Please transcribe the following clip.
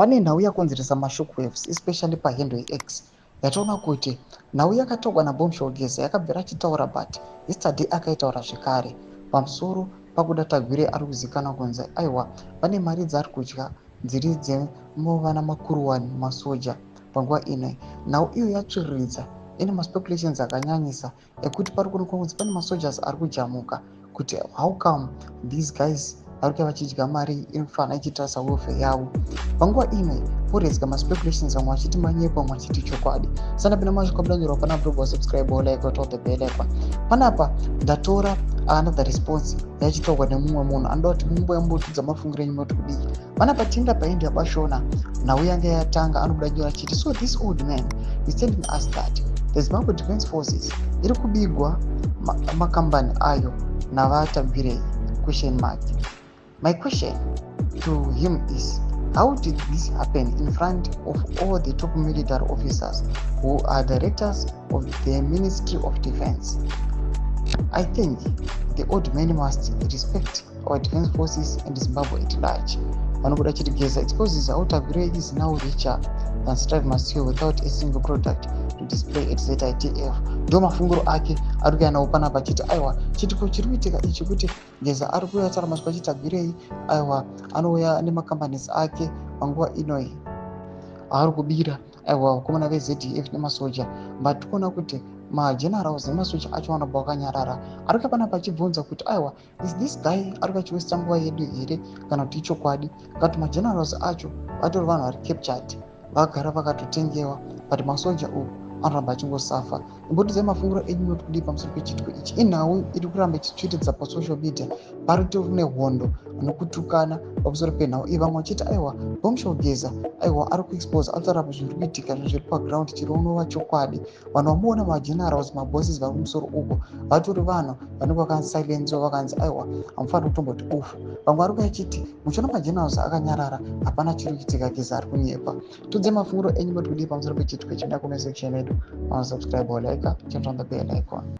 Pane nhau yakonzeresa mashockwaves, especially pahandle yeX, yataona kuti nhau yakatorwa naBombshell Geza yakabvira achitaura, but yesterday akaitaura zvekare pamusoro paKuda Tagwirei. Ari kuzivikanwa kunzi aiwa, pane mari dzaari kudya dziri dzemovana makuruwani masoja. Panguva ino nhau iyo yatsviriridza, ine maspeculations akanyanyisa ekuti pari kuonekwa kunzi pane masoldiers ari kujamuka kuti how come these guys vari kuya vachidya mari inofanira ichitarisa welfare yavo. Panguva ino poredzwa maspeculations, vamwe vachiti manyepo, vamwe vachiti chokwadi. Sandapinda masvika budanyorwa pana blog, subscribe, like, turn the bell icon. Panapa ndatora another response yachitaurwa nemumwe munhu anoda kuti mumboyambotudza mafungiro enyu moti kudii. Panapa tienda paindi yabashona nhau yanga yatanga, anobuda nyora achiti, "So this old man is telling us that the Zimbabwe Defence Forces iri kubigwa makambani ayo navaTagwirei question mark. My question to him is, how did this happen in front of all the top military officers who are directors of the Ministry of Defense? I think the old man must respect our defense forces and Zimbabwe at large." Vanobuda chiti, "Geza exposes how Tagwirei is now richer than Strive Masiyiwa without a single product to display at ZITF." Ndo mafunguro ake ari kuya nawo panapa achiti aiwa, chitiko chiri kuitika ichi kuti Geza ari kuuya taura masvika achiti Tagwirei aiwa, anouya nemacompanies ake panguva inoi aari kubira aiwa vakomana veZDF nemasoja, but tikuona kuti magenerals nemasoja acho vanobva vakanyarara. Ari kuya panapa achibvunza kuti aiwa, is this guy ari kuachiwesta nguva yedu here kana kuti ichokwadi kana kuti magenerals acho vatori vanhu vari captured, vagara vakatotengewa, but masoja uku anoramba achingosafa? Imbotidzai mafunguro enyu noti kudii pamusoro pechitiko ichi. Inhau iri kuramba ichitsvitidza pasocial media, pari nehondo nekutukana pamusoro penhau iyi, vamwe vachiti aiwa, Bombshell Geza aiwa, ari kuexpose, ari kutaura zvinhu zviri kuitika, zvinhu zviri paground, chiri chokwadi. Vanhu vamuona, magenerals, mabosses vari kumusoro uko, vatori vanhu vanenge vakasilenziwa, vakanzi aiwa, hamufaniri kutomboti ufu. Vamwe vari kuachiti muchiona magenerals akanyarara, hapana chiri kuitika, Geza ari kunyepa. Tudze mafunguro enyu moti kudii pamusoro pechitiko ichi. Muna comment section yedu, subscribe, like, turn on the bell icon.